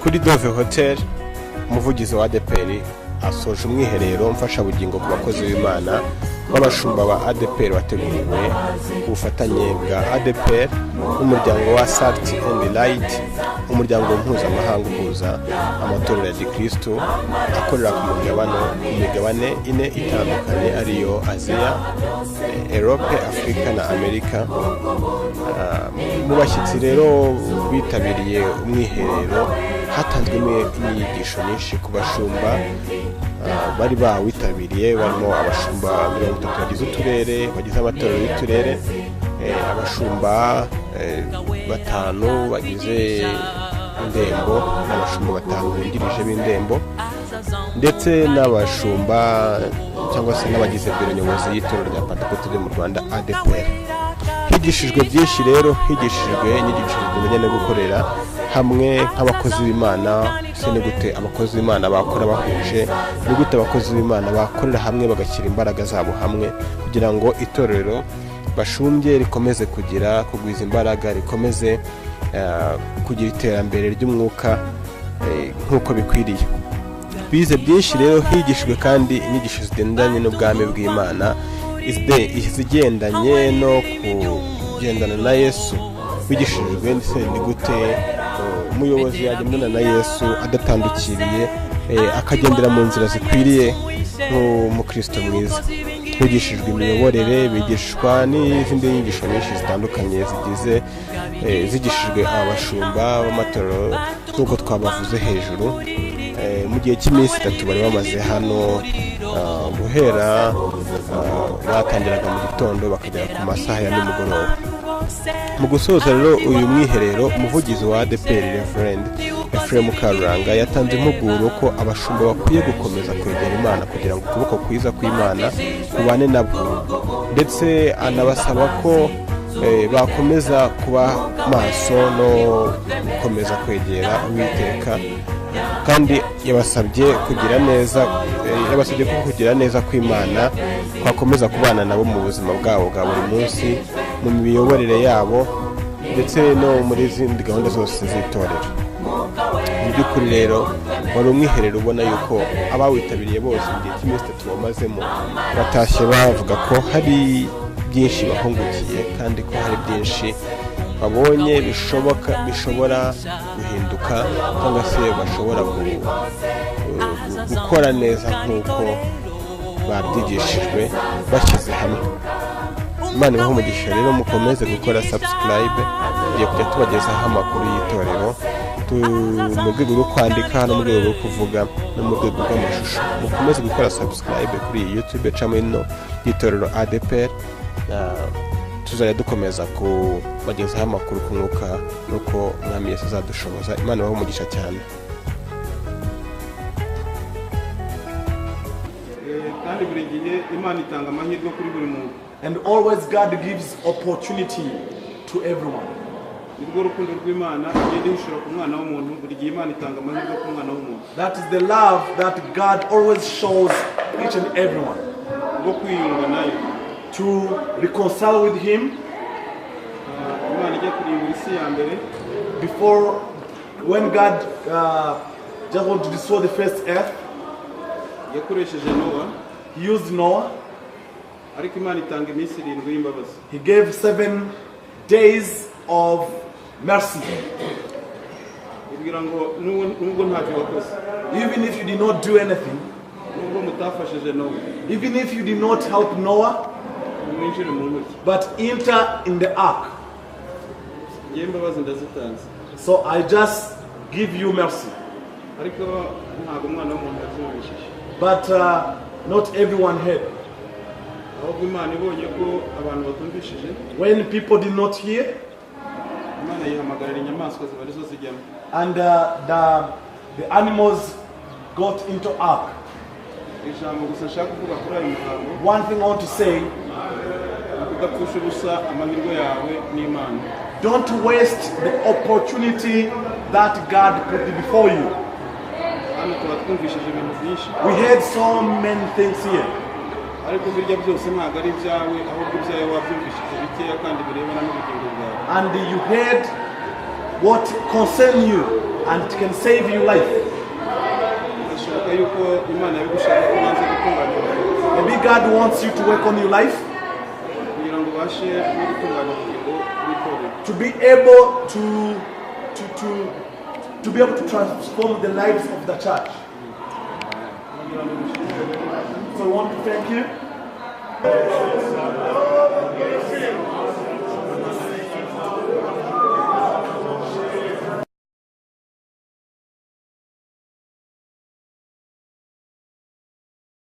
Kuri Dove Hotel, umuvugizi wa ADEPR asoje umwiherero mfashabugingo ku bakozi b'Imana b'abashumba ba ADEPR, wateguriwe ku bufatanye bwa ADEPR n'umuryango wa Salt and Light, umuryango mpuzamahanga uhuza amatorero ya gikristo akorera ku migabane ine itandukanye, ariyo Aziya, Europe, Afurika na Amerika. Mu bashyitsi rero bitabiriye umwiherero, hatanzwemo inyigisho nyinshi ku bashumba bari bawitabiriye, barimo abashumba 30 bagize uturere, bagize amatorero y'uturere, abashumba batanu bagize indembo n'abashumba batanu bungirije b'indembo, ndetse n'abashumba cyangwa se n'abagize biro nyobozi y'itorero rya Pantekote ryo mu Rwanda, ADEPR. Higishijwe byinshi rero, higishijwe inyigisho zigendanye no gukorera hamwe nk'abakozi b'Imana. Se ni gute abakozi b'Imana bakora bahuje? Ni gute abakozi b'Imana bakorera hamwe, bagashyira imbaraga zabo hamwe kugira ngo itorero bashumbye rikomeze kugira kugwiza imbaraga, rikomeze kugira iterambere ry'umwuka nk'uko bikwiriye? Bize byinshi rero. Higishijwe kandi inyigisho zigendanye n'ubwami bw'Imana, izigendanye no kugendana na Yesu. Bigishijwe ndetse ni gute umuyobozi yagendana na Yesu adatandukiriye, akagendera mu nzira zikwiriye nk'umukristo mwiza. Bigishijwe imiyoborere, bigishwa n'izindi nyigisho nyinshi zitandukanye zigize zigishijwe aba bashumba b'amatorero nk'uko twabavuze hejuru, mu gihe cy'iminsi 3 bari bamaze hano, guhera batangiraga mu gitondo bakagera ku masaha ya nimugoroba. Mu gusoza rero uyu mwiherero, umuvugizi wa ADEPR, Reverend Ephraim Karuranga, yatanze impuguro ko abashumba bakwiye gukomeza kwegera Imana kugira ngo ukuboko kwiza kw'Imana kubane nabo, ndetse anabasaba ko bakomeza kuba maso no gukomeza kwegera Uwiteka. Kandi yabasabye kugira neza, yabasabye ko kugira neza kw'Imana kwakomeza kubana nabo mu buzima bwabo bwa buri munsi, mu miyoborere yabo, ndetse no muri zindi gahunda zose z'itorero. Mu by'ukuri rero wari umwiherero ubona yuko abawitabiriye bose mu gihe cy'iminsi 3 bamazemo batashye bavuga ko hari byinshi bahungukiye, kandi ko hari byinshi babonye bishoboka, bishobora guhinduka, cyangwa se bashobora gukora neza nk'uko babyigishijwe bashyize hamwe. Imana ibahe umugisha rero, mukomeze gukora subscribe. Tugiye kujya tubagezaho amakuru y'itorero mu rwego rwo kwandika, no mu rwego rwo kuvuga, no mu rwego rw'amashusho. Mukomeze gukora subscribe kuri iyi YouTube channel ino y'itorero ADEPR. Tuzajya dukomeza kubagezaho amakuru ku mwuka nuko Umwami Yesu azadushoboza. Imana ibahe umugisha cyane. Kandi buri gihe Imana itanga amahirwe kuri buri muntu. And always God gives opportunity to everyone. Nirwo rukundo rw'Imana igenda ihishura ku mwana w'umuntu. Buri gihe Imana itanga amahirwe ku mwana w'umuntu That is the love that God always shows each and everyone bwo kwiyunga nayo. To reconcile with Him. Imana ijya kurimbura isi ya mbere, Before, when God just wanted to destroy the first earth, yakoresheje Nowa. He used Noah. Ariko Imana itanga iminsi 7 y'imbabazi. He gave 7 days of mercy. Ibwira ngo nubwo ntacyo wakoze, Even if you did not do anything, nubwo mutafashije Nowa, even if you did not help Noah, mwinjire mu nkuge. But enter in the ark. Ngewe imbabazi ndazitanze. So I just give you mercy. Ariko ntabwo umwana w'umuntu yabyumvishije. But not everyone heard. Ahubwo Imana ibonye ko abantu batumvishije, When people did not hear, Imana yihamagarira inyamaswa ziba arizo zijyamo. And the animals got into ark. Ijambo gusa nshaka kuvuga kuri ayo muhango, One thing I want to say: ni ukudapfusha ubusa amahirwe yawe n'Imana. Don't waste the opportunity that God put before you. Hano tuba twumvishije ibintu byinshi. We heard so many things here, Ariko birya byose ntabwo ari ibyawe, ahubwo ibyawe wabyumvishije bikeya kandi birebana n'ubugingo bwawe. And you heard what concern you and it can save you life. Birashoboka yuko Imana yabigushaka ko ubanza gutunganya ubugingo Maybe God wants you to work on your life kugira ngo ubashe no gutunganya ubugingo bw'itorero to be able to be able to transform the lives of the church. Kugira ngo dushimire. So we want to thank you.